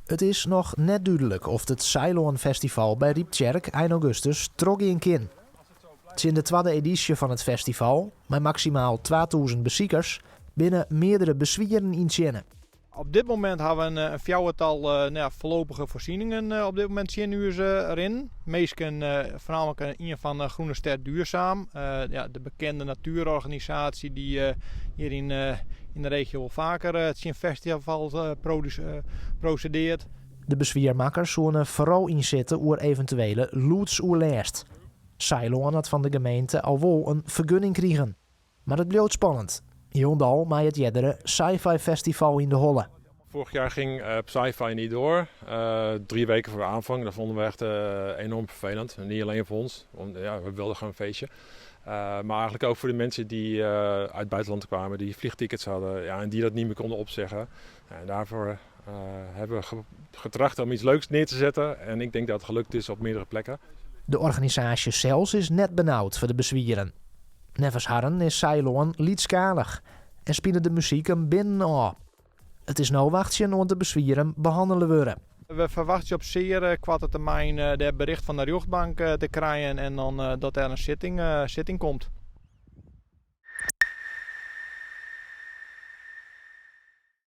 It is noch net dúdlik oft it Saailân Festival by Ryptsjerk ein augustus trochgean kin. Tsjin de twadde edysje fan it festival, mei maksimaal 2000 besikers, binne meardere beswieren yntsjinne. Op dit momint hawwe we in fjouwertal nou ja, voorlopige voorzieningen op dit momint tsjin ús rinnen. Minsken, foarnamelijk ien fan Groene Ster Duurzaam, ja, de bekende natuerorganisaasje dy't hjir yn de regio wol faker tsjin festivals prosedearret. De beswiermakkers soene foaral ynsitte oer eventuele lûdsoerlêst. Saailân hat fan de gemeente al wol in fergunning krigen. Mar it bliuwt spannend. Hielendal mei it eardere Psy-Fi Festival yn de holle. Vorig jaar ging Psy-Fi niet door. 3 weken voor aanvang. Dat vonden we echt enorm vervelend. En niet alleen voor ons, want ja, we wilden gewoon een feestje. Maar eigenlijk ook voor de mensen die uit het buitenland kwamen, die vliegtickets hadden, ja, en die dat niet meer konden opzeggen. En daarvoor hebben we getracht om iets leuks neer te zetten. En ik denk dat het gelukt is op meerdere plekken. De organisaasje sels is net benaud foar de beswieren. Neffens harren is Saailân lytsskalich en spilet de muzyk him binnen ôf. It is no wachtsjen oant de beswieren behannele wurde. We ferwachtsje op sear koarte termyn de bericht fan de rjochtbank te krijen en dan dat der in sitting komt.